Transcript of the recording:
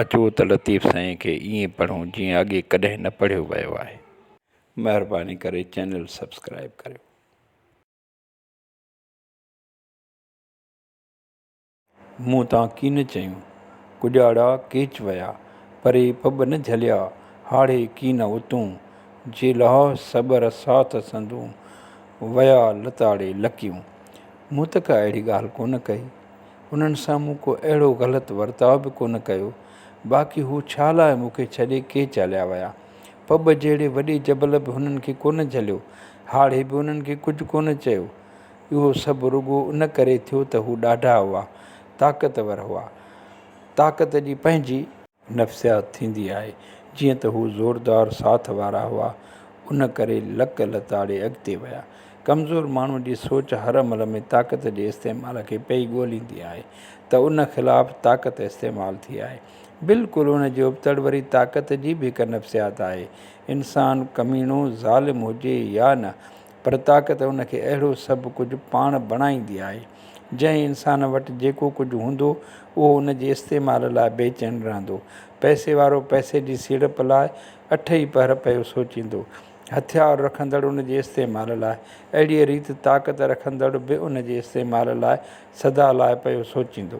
اچو ته لطيف سائين کي ائين پڙهون جيئن اڳي ڪڏهن نه پڙهيو ويو آهي. مهرباني ڪري چينل سبسڪرائيب ڪريو. مون تان ڪين چيون، ڪڄاڙا ڪيچ ويا، پري پٻ نه جهليا، هاڙهي ڪين اتون، جي لها صبر ساٿ سندون، ويا لتاڙي لڪيون. مون ته ڪا اهڙي ڳالهه ڪونه ڪئي. انهن سان مون ڪو اهڙو غلط ورتاء به ڪونه ڪيو. باقي هو ڇا لاء مون کي ڇڏي ڪيچ هليا ويا؟ پٻ جهڙي وڏي جبل به هنن کي ڪونه جهليو. هاڙهي به انهن کي ڪجهه ڪونه چيو. اهو سڀ رڳو ان ڪري ٿيو ته هو ڏاڍا هئا، طاقتور هئا. طاقت جي پنهنجي. نفسيات ٿيندي آهي. جيئن ته هو زوردار ساٿ وارا هئا، ان ڪري لڪ لتاڙي اڳتي ويا. ڪمزور ماڻهوء جي سوچ هر عمل ۾ طاقت جي استعمال کي پئي ڳوليندي آهي ته ان خلاف طاقت استعمال ٿي آهي. بلڪل ان جي ابتڙ وري طاقت جي به هڪ نفسيات آهي. انسان ڪميڻو، ظالم هجي يا نه، پر طاقت ان کي اهڙو سڀ ڪجهه پاڻ بڻائيندي آهي. جنهن انسان وٽ جيڪو ڪجهه هوندو، اهو ان جي استعمال لاء بيچين رهندو. پئسي وارو پئسي جي سيڙپ لاء اٺ ئي پهر پيو سوچيندو. هٿيار رکندڙ ان جي استعمال لاء. اهڙيء ريت طاقت رکندڙ به ان جي استعمال لاء سدا لاء پيو سوچيندو.